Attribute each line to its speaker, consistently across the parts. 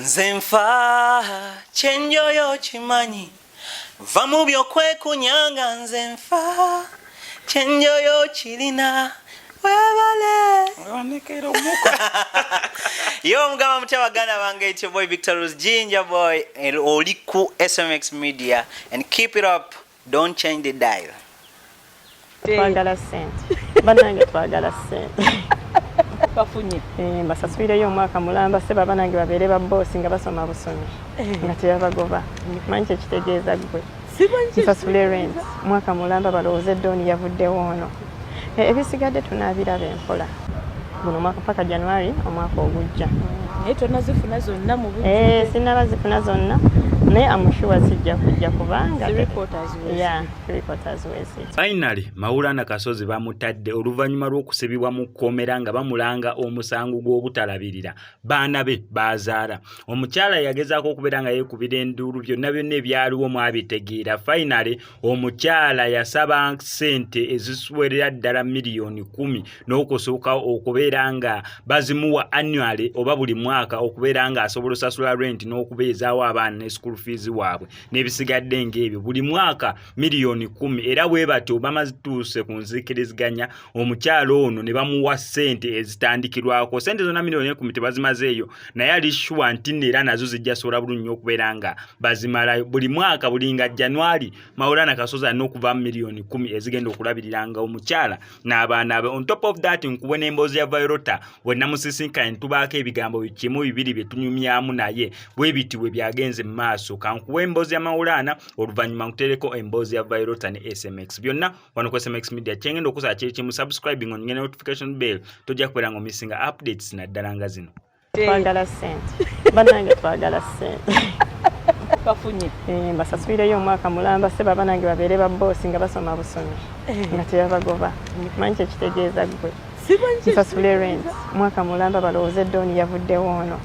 Speaker 1: Nze nfa kyenjoyo kimanyi, va mu byokwekunyanga. Nze nfa kyenjoyo kirina, webale.
Speaker 2: Wanekera omuko.
Speaker 1: Yo, mugamba mutya baganda bange? It's your boy Victor Rose, Ginger Boy. Oli ku SMX Media and keep it up, don't change the dial.
Speaker 3: Twagala sente, banange, twagala sente.
Speaker 4: Bafunye.
Speaker 3: Eh, mbasasulireyo omwaka mulamba se baba nange babeere ba boss nga basoma busomi nga tebabagoba. Manyi kyekitegeeza ggwe? Nsasule rent mwaka mulamba, balowooze Doni yavuddewo ono. Eh, ebisigadde tunaabiraba enkola guno mwaka paka January omwaka ogujja.
Speaker 4: Naye tonazifuna zonna mu
Speaker 3: Eh, sinaba zifuna zonna, naye am sure sijja kujja kubanga
Speaker 4: Three quarters weeziri.
Speaker 3: Yeah, three quarters weeziri.
Speaker 2: Finally, Maulana Kasozi bamutadde oluvannyuma lw'okusibibwa mu kkomera nga bamulanga omusango gw'obutalabirira baana be baazaala. Omukyala yagezaako okubeera nga yeekubira enduulu, byonna byonna ebyaliwo mwabitegeera. Finally, omukyala yasaba ssente eziswerera ddala miliyoni 10 n'okusooka okubeera nga bazimuwa annually oba buli mwaka, okubeera nga asobola osasula rent n'okubeezaawo abaana ne school fees waabwe n'ebisigadde ng'ebyo, buli mwaka miliyoni 10. Era bwe batyo bamazituuse ku nzikiriziganya, omukyala ono ne bamuwa ssente ezitandikirwako. Ssente zonna miliyoni 10 tebazimazeeyo, naye ali sure nti nno era nazo zijja sobola bulungi nnyo okubeera nga bazimalayo buli mwaka. Buli nga January, Maulana Kasozi alina okuva mu miliyoni 10 ezigenda okulabiriranga omukyala n'abaana be. On top of that, nkuwe n'emboozi ya Vyroota we namusisinkanye, tubaako ebigambo kimu bibiri bye tunyumyamu, naye bwe biti bwe byagenze mu maaso. Kankuwe emboozi ya Maulana, oluvannyuma nkutereko emboozi ya Vyroota ne SMX, byonna wano ku SMX Media. Kyengenda okusaba kiri kimu: subscribing, onyige notification bell, tojja kubeera nga omissinga updates naddala nga zino.
Speaker 3: Twagala sente, banange, twagala sente.
Speaker 4: Bafunye.
Speaker 3: Eh, mbasasulireyo omwaka mulamba se baba nange babeere ba boss nga basoma busomi nga tebabagoba. Manyi kyekitegeeza ggwe? Nsasule rent mwaka mulamba, balowooze Doni yavuddewo ono.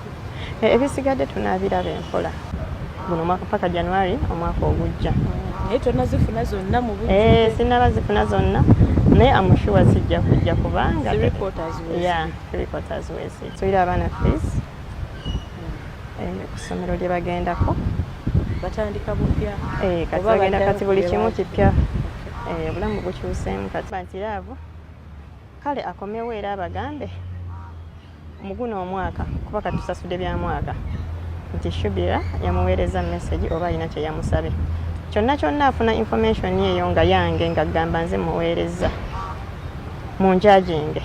Speaker 3: Eh, ebisigadde tunaabiraba enkola guno mwaka paka January omwaka ogujja.
Speaker 4: Naye tonazifuna zonna mu
Speaker 3: Eh, sinaba zifuna zonna, naye am sure sijja kujja kubanga
Speaker 4: Three quarters weeziri.
Speaker 3: Yeah, three quarters weeziri. Tulira abaana fees, eh, ku ssomero lye bagendako.
Speaker 4: Batandika bupya?
Speaker 3: Eh, kati
Speaker 4: Oba
Speaker 3: bagenda
Speaker 4: baddayo
Speaker 3: kati buli
Speaker 4: gye
Speaker 3: kimu
Speaker 4: baali?
Speaker 3: kipya. Eh, obulamu bukyuseemu kati. Nti love kale akomewo era abagambe mu guno omwaka, kuba kati tusasudde bya mwaka, nti Shubira yamuweereza message oba alina kye yamusabye kyonna kyonna, afuna information eyo nga yange nga gamba nze muweereza munjajinge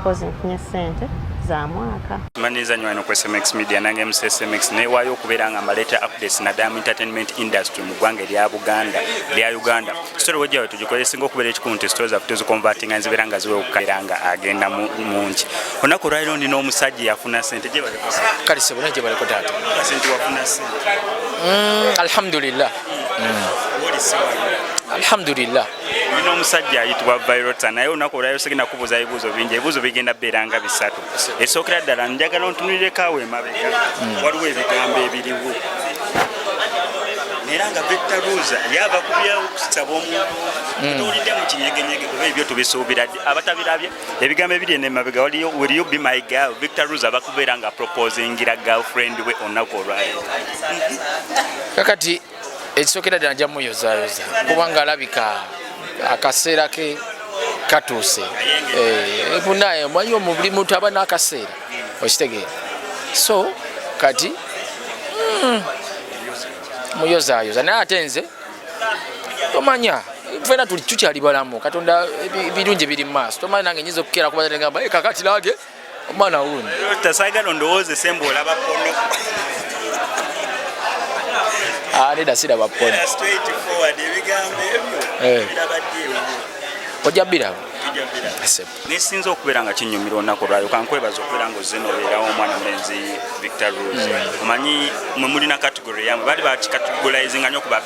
Speaker 3: 'cause nfunye ssente za mwaka.
Speaker 2: Maniriza nnyo wano ku SMX Media, nange MC SMX, newaayo okubeera nga mbaleeta updates naddala mu entertainment industry mu ggwanga erya Buganda, erya Uganda. Story wejjawe tugikole, esinga okubeera ekikulu nti story zaffe tuziconvertinga nzibeera nga ziwewuka era nga agenda mungi. Olunaku olwaliro ndina omusajja eyafuna sente gye baleko.
Speaker 5: Kale sebo, naye gye baleko taata.
Speaker 2: Sente, wafuna sente?
Speaker 5: Alhamdulillah.
Speaker 2: Oli siwali.
Speaker 5: Alhamdulillah.
Speaker 2: Ndina omusajja ayitibwa Vyroota, naye olunaku olwaliro sigenda kubuuza bibuuzo bingi. Ebibuuzo bigenda beera nga bisatu. Esookera ddala, njagala ontunulireko awo emabega, waliwo ebigambo ebiriwo, era nga Victor Ruz yava ku byakusaba omuntu tuwulidde mu kinyegenyege, kuba ebyo tubisuubira ddi abatabirabye. Ebigambo ebiri eno emabega waliyo "Will you be my girl?" Victor Ruz aba kubeera nga proposingira girlfriend we olunaku olwaliro.
Speaker 5: Kakati ekisookera ddala, nja muyozaayoza kubanga alabika akaseera ke katuuse. Eh, munaye omanyi buli muntu aba n'akaseera, okitegeera? So kati muyozaayoza, naye ate nze tomanya, fena tuli tukyali balamu. Katonda ebirungi biri mu maaso, tomanya nange nyinza okukeera kuba ngamba, "Eh, kakati lage omwana wuno."
Speaker 2: Tasaagala ondowooze semba olaba porn.
Speaker 5: Ah, nedda, siraba porn.
Speaker 2: Era straight forward, ebigambo ebyo biraba ddi ewuwo?
Speaker 5: Ojja biraba.
Speaker 2: Tujja biraba.
Speaker 5: Sebo.
Speaker 2: Nesinza okubeera nga kinyumira olunaku olwayo, kankwebaza okubeera nga ozze nobeerawo omwana mulenzi Victor Ruz. Omanyi mwe mulina category yamwe, baali bakicategorizinga nnyo kuba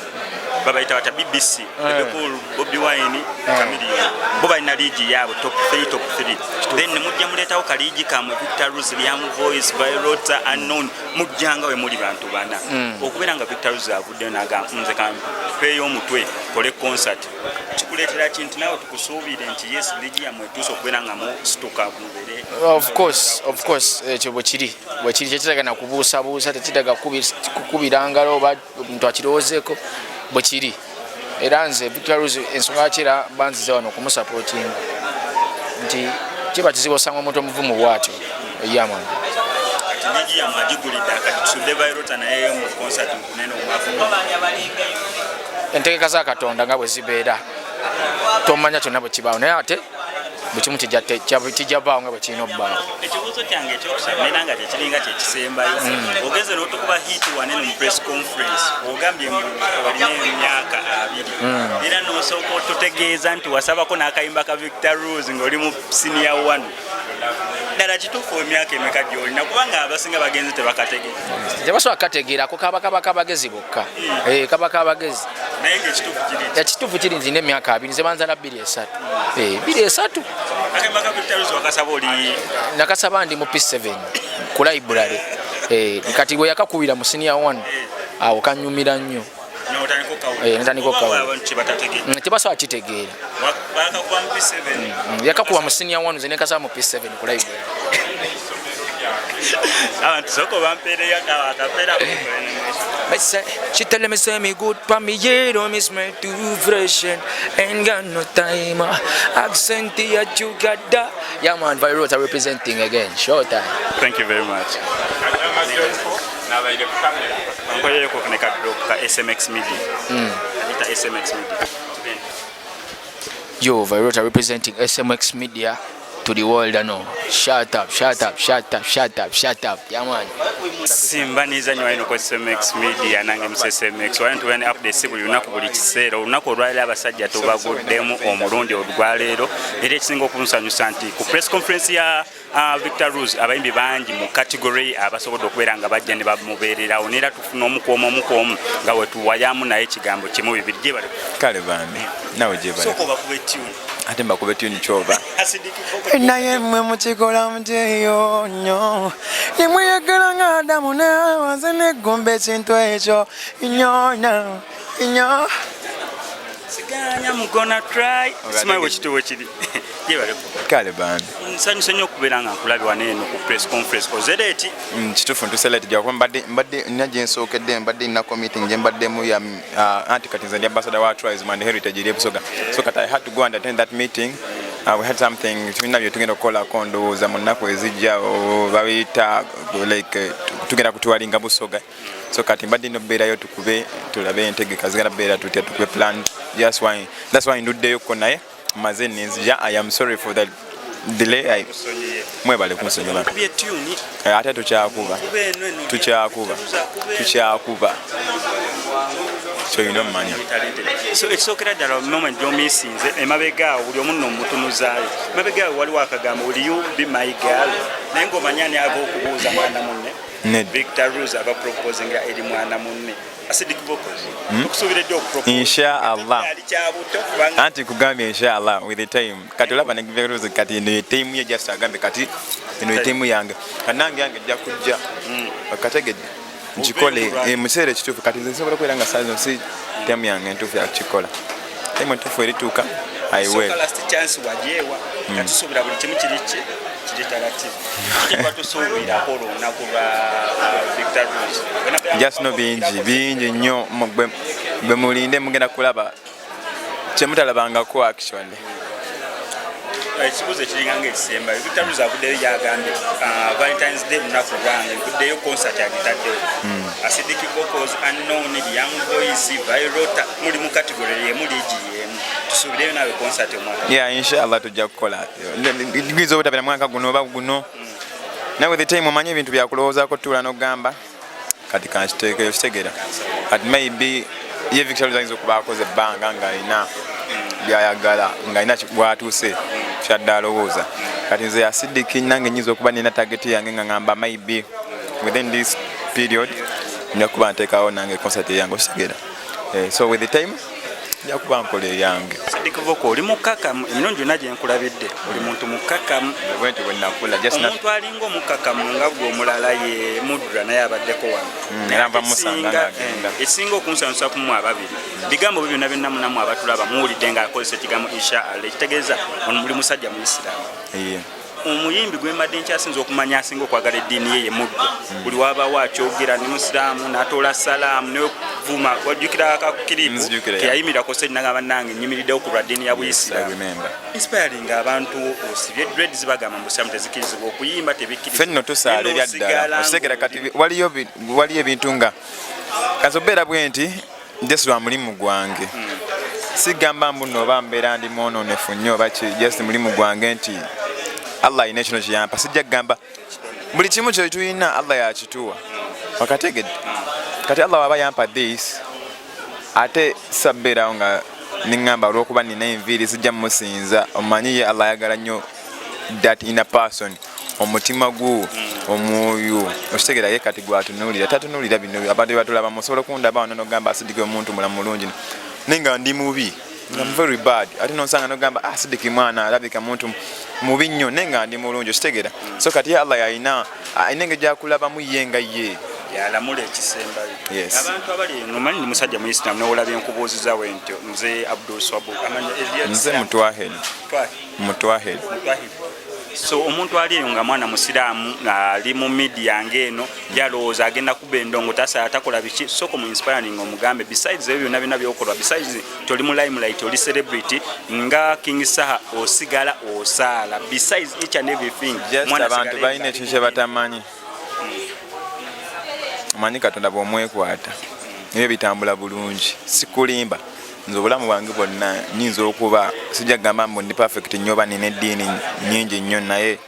Speaker 2: Babayita bata BBC, Bebe Cool, Bobi Wine, Chameleone, bo balina liigi yaabwe, top 3, top 3. Then ne mujja muleetawo kaliigi kamwe, Victor Ruz, Liam Voice, Vyroota, Unknown, mujjanga we muli bantu bana. Okubeera nga Victor Ruz avuddeyo n'agamba nze kampeeyo omutwe kole concert, kikuleetera ki nti naawe tukusuubire nti yes, liigi yammwe etuuse okubeera nga musituka mubeere?
Speaker 5: Of course, of course, ekyo bwekiri, bwekiri. Tekitega na kubuusabuusa, tekitega kukubira ngalo oba omuntu akirowoozeeko, bwe kiri. Era nze Victor Ruz, ensonga lwaki era banzize wano okumusupportinga, nti kiba kizibu osanga omuntu omuvumu bwatyo eyamani.
Speaker 2: Kati liigi yammwe agigulidde akati, tusudde Vyroota naye mu concert nkunene omwaka guno?
Speaker 5: Entegeka za Katonda nga bwe zibeera, tomanya kyonna bwe kibaawo, naye ate bwe kimu kijja bbaawo nga bwe kirina obbaawo.
Speaker 2: Ekibuuzo kyange ekyokusaba, era nga kyekiringa kyekisembayo, ogenze n'otukuba hit wanene mu press conference, ogambye mbu olina emyaka 20, era n'osooka otutegeeza nti wasabako n'akayimba ka Victor Ruz ng'oli mu senior one. Ddala kituufu, emyaka emeka gy'olina? Kubanga abasinga bagenze tebakategeera.
Speaker 5: Tebasobola kukategeerako, kaba kaba kabagezi bokka. Eh, kaba kabagezi.
Speaker 2: Naye ngaekituufu kiri nti
Speaker 5: Ekituufu kiri nti n'emyaka 20, nze banzala 23. Eh, 23.
Speaker 2: Akayimba ka Victor Ruz wakasaba oli
Speaker 5: Nakasaba ndi mu P7 ku library. Eh, kati bwe yakakubira mu senior 1 awo kanyumira nnyo.
Speaker 2: N'otandika okukawulira.
Speaker 5: Eh, natandika
Speaker 2: Oba
Speaker 5: okukawulira.
Speaker 2: abantu kye batategeera.
Speaker 5: Tebasobola kitegeera.
Speaker 2: Bakakuba mu P7.
Speaker 5: Yakakuba mu senior 1, nze nekasaba mu P7 ku library.
Speaker 2: Abantu sooka obampeereyo akapeera.
Speaker 5: Me say, she tell me say me good pa me head, oh me smell too fresh and ain't got no time. Accent ya Uganda. Yeah man, Vyroota representing again. Short time.
Speaker 2: Thank you very much. Nkolereko ne ka drop ka SMX Media. Anita SMX Media. Tugende.
Speaker 5: Yo, Vyroota representing SMX Media to the world, I know. Shut up, shut up, shut up, shut up, shut up. Yeah man.
Speaker 2: Simba nizanyo ino ku SMX Media, nange mu SMX wali tubeera ne updates buli lunaku, buli kiseera. Olunaku olwaleero abasajja tubaguddemu omulundi olwaleero, era ekisinga okunsanyusa nti ku press conference ya Victor Ruz, abayimbi bangi mu category abasobodde okubeera nga bajja ne bamubeererawo, neera tufuna omukuomu omukuomu nga wetuwayamu naye ekigambo kimu bibiri. Gye bali.
Speaker 6: Kale bambi, nawe gye bali.
Speaker 2: Sooka obakuba etune.
Speaker 6: Ate mbakuba etuni kyoba?
Speaker 2: Acidic vocal.
Speaker 7: Naye mmwe mukikola mutyeyo nnyo, nemweyagala nga Adamu nawaze neggumba ekintu ekyo nnyo nnyo nnyo.
Speaker 2: Siganya, I'm gonna try. Simanyi bwe bwe kiri. Gye bali.
Speaker 6: Kale bambi.
Speaker 2: Nsanyuse nnyo okubeera nga nkulabye wano eno ku press conference. Oze late.
Speaker 6: Kituufu, ntuse late gyakuba mbadde nina gye nsookedde, mbadde ninako meeting gye mbaddemu ya anti kati nze ndi ambassador wa tourism and heritage eri Busoga, so kati I had to go and attend that meeting. We had something tulina bye tugenda okukolako, ndowooza mu nnaku ezijja, babiyita like tugenda kutwalinga Busoga, so kati mbadde nina okubeerayo tukube tulabe entegeka zigenda kubeera tutya, tukube plan. That's why nduddeyo naye maze nenzija. I am sorry for the delay. Mwebale kunsonyiwa.
Speaker 2: Kubye tune.
Speaker 6: Eh, ate tukyakuba.
Speaker 2: Kuba eno eno.
Speaker 6: Tukyakuba, tukyakuba, kyolina omumanya.
Speaker 2: So ekisookera ddala, moment gyomisinze emabega awo, buli omu nno omutunuzaayo emabega awo, waliwo akagambo "Will you be my girl?" Naye ng'omanya ani ava okubuuza mwana munne?
Speaker 6: Nedda.
Speaker 2: Victor Ruz aba proposinga eri mwana munne Acidic Vocals. Tukusuubira ddi okupropose?
Speaker 6: Insha Allah.
Speaker 2: Ali kyabuto kubanga
Speaker 6: Anti kugambye, inshallah, with the time. Kati olaba ne Ruz, kati eno ye time ye, just agambye kati eno ye time yange, kati nange yange ejja kujja, okategedde, nkikole.
Speaker 2: Oveeyo.
Speaker 6: Eh, mu kiseera ekituufu. Kati nze nsobola okubeera nga saa zino si time yange entuufu yakukikola. Time entuufu erituuka, I will.
Speaker 2: Sooka last chance wajeewa, katusuubira buli kimu kiri ki kiri taratibu. Kiba tusuubirako olunaku lwa Victor Ruz?
Speaker 6: Just no, bingi bingi nnyo. Bwe mulinde, mugenda kulaba kyemutalabangako actually.
Speaker 2: Ekibuuzo ekiringa nga ekisembayo, Victor Ruz avuddeyo yagambye Valentines Day lunaku lwange, nvuddeyo concert agitaddewo. Acidic Vocals, Unknown, Young Boys, Vyroota, muli mu category yemu, liigi yemu, tusuubireyo naawe concert omwaka?
Speaker 6: Yeah, inshallah tujja kukola. Guyinza obutabera mwaka guno oba guno, naye with the time, omanye ebintu byakulowoozaako, tuula n'ogamba kati kankiteekeyo, kitegeera. Kati maybe ye Victor Ruz ayinza okuba akoze ebbanga ng'alina byayagala, ng'alina bw'atuuse kyadde alowooza. Kati nze Acidic nange nyinza okuba nina target yange nga ngamba maybe within this period nja kuba nteekawo nange concert yange, okitegeera. So with the time nja kuba nkola eyange.
Speaker 2: Sidik Vocal, oli mukkakkamu. Emirundi gyonna gye nkulabidde oli muntu mukkakkamu.
Speaker 6: Bwentyo bwe nakula, just not
Speaker 2: Omuntu alinga omukkakkamu nga gwe omulala ye Mudra, naye abaddeko wano.
Speaker 6: Era nva musanga
Speaker 2: Ekisinga-
Speaker 6: ng'agenda.
Speaker 2: Ekisinga okunsanyusa ku mmwe ababiri, bigambo byo byonna byonna munamu abatulaba muwulidde ng'akozesa ekigambo insha Allah, ekitegeeza ono muli musajja Muisiraamu. Omuyimbi gwe mbadde nkyasinza okumanya asinga okwagala eddiini ye ye Mudra. Buli wabawo akyogera ni musiraamu n'atoola salaamu nevuma. Wajjukira akakiripu
Speaker 6: Nzijukira, yeah.
Speaker 2: keyayimirira ku stage nagamba, "Nange nyimiriddewo ku lwa ddiini ya
Speaker 6: Yes, I
Speaker 2: Buyisiraamu."
Speaker 6: remember.
Speaker 2: Inspiring abantu. Osibye dreads, bagamba mu busiraamu tezikirizibwa, okuyimba tebikkirizibwa.
Speaker 6: Ffe nno tusaala erya ddala, okitegera? Kati waliyo ebintu nga kazi obeera bwe nti just lwa mulimu gwange. Sigamba mbu nno oba mbeera ndi mwononefu nnyo oba ki, just mulimu gwange nti Allah alina ekino kiyampa. Sijja kugamba buli kimu kye tulina Allah yakituwa, wakategedde? Kati Allah waba yampa this, ate sabbeerawo nga niŋŋamba olw'okuba nina enviiri sijja musinza. Omanyi ye Allah ayagala nnyo that inner person, omutima gwo, omwoyo, okitegeera? Ye kati gwatunuulira, tatunuulira bino abantu byebatulaba. Musobola okundaba wano nogamba, "Asidiki omuntu mulamu mulungi," naye nga ndi mubi, nga I'm very bad. Ate nonsanga nogamba, "Ah, Sidiki mwana alabika muntu mubi nnyo," naye nga ndi mulungi, okitegeera? So kati ye Allah yalina, alina engeri gyakulabamu ye nga ye.
Speaker 2: Yalamula ekisembayo.
Speaker 6: Yes.
Speaker 2: Abantu abali eno, omanyi ndi musajja Muisiramu, nowolabye nkubuuziza we ntyo. Nze Abdul Swabu, amanya erya?
Speaker 6: Nze Mutwaheri. Mutwaheri.
Speaker 2: So omuntu ali eyo nga mwana musiraamu ali mu media ng'eno, yalowooza agenda kuba endongo, tasala, takola biki, soko mu inspiring omugambe, besides ebyo byonna byonna byokolwa, besides toli mu limelight, oli celebrity nga King Saha, osigala osaala, besides each and everything,
Speaker 6: Just
Speaker 2: mwana
Speaker 6: abantu
Speaker 2: asigala
Speaker 6: balina
Speaker 2: nga
Speaker 6: ekintu kye batamanyi. Omanyi Katonda bw'omwekwata ebyo bitambula bulungi. Sikulimba, nze obulamu bwange bwonna nyinza okuba sijja kugamba mbu ndi perfect nnyo oba nina eddiini nyingi nnyo, naye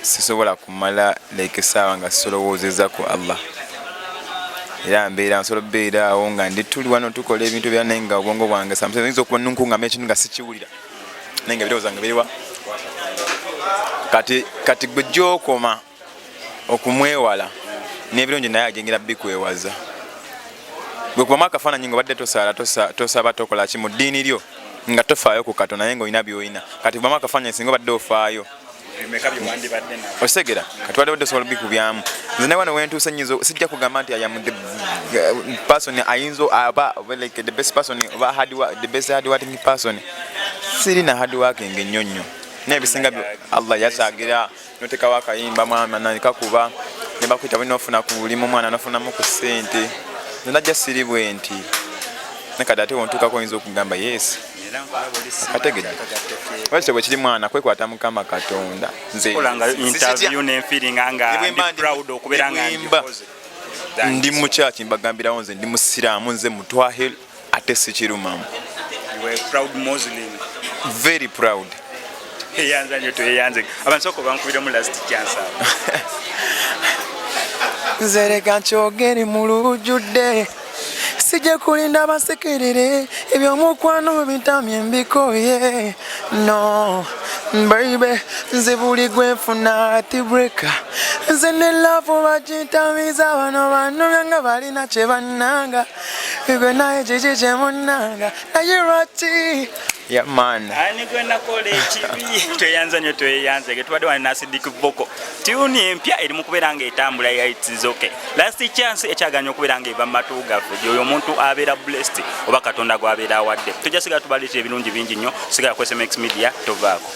Speaker 6: sisobola kumala like essaawa nga silowoozeza ku Allah. Era mbeera nsobola okubeera awo nga ndi tuli wano tukola ebintu bya, naye nga obwongo bwange sometimes oyinza okuba nunkuŋŋama ekintu nga sikiwulira, naye nga ebirowoozo zange biriwa. Kati gwe gyokoma okumwewala n'ebirungi, naye agengera bikwewaza. Gwe kubamu akafaananyi nga obadde tosaala, tosaba, tokola ki mu ddiini lyo, nga tofaayo ku Katonda, naye ng'olina by'olina. Kati kubamu akafaananyi singa obadde ofaayo.
Speaker 2: Bimeka bye wandibadde nabyo?
Speaker 6: Okitegera? Kati wadde osobola bikubyamu. Nze ne wano wentuuse nyinza sijja kugamba nti I am the person ayinza aba oba like the best person oba the best hard working person. Sirina hard working nnyo nnyo, naye ebisinga Allah yasagira notekawo akayimba, mwana nakakuba ne bakuyita bulina ofuna ku bulimu, mwana nofunamu ku ssente. Nze najja siri bwe nti, ne kati ate wontuukako oyinza okugamba yes.
Speaker 2: Era nkulaba oli smart,
Speaker 6: Akategedde.
Speaker 2: akagatto ke.
Speaker 6: Lwaki bwe kiri, mwana kwekwata Mukama Katonda. Nze
Speaker 2: Kola nga
Speaker 6: sisitya.
Speaker 2: interview nenfeelinga nga
Speaker 6: Ne bwe mba
Speaker 2: ndi proud okubeera nga
Speaker 6: ne bwe mba
Speaker 2: ngikoze.
Speaker 6: Ndi mukyaki, mbagambirawo nze ndi musiraamu, nze Mutwahil, ate sikirumamu.
Speaker 2: You were a proud Muslim.
Speaker 6: Very proud.
Speaker 2: Eyanza nnyo, tweyanze. Abantu sooka bankubiremu last chance awo.
Speaker 7: Nze leka nkyogere mu lujjudde, sijja kulinda basekerere, ebyomukwano bintamye mbikoye. No baby, nze buli gwenfuna tibreka. Nze ne love bagintamiza, bano banumya nga balina kye bannanga, gwe naye kiki kye munnanga, naye lwaki?
Speaker 6: Yeah, man.
Speaker 2: Ani gwe nakola ekibi? Tweyanza nnyo, tweyanze. Ge tubadde wano n'Acidic Vokoz. Tune empya eri mu kubeera ng'etambula ya It's Okay. Last chance ekyaganya okubeera ng'eva mu matu gaffe, gyoyo omuntu abeera blessed oba Katonda gw'abeera awadde. Tujja sigala tubaleetera ebirungi bingi nnyo. Sigala ku SMX Media, tovaako.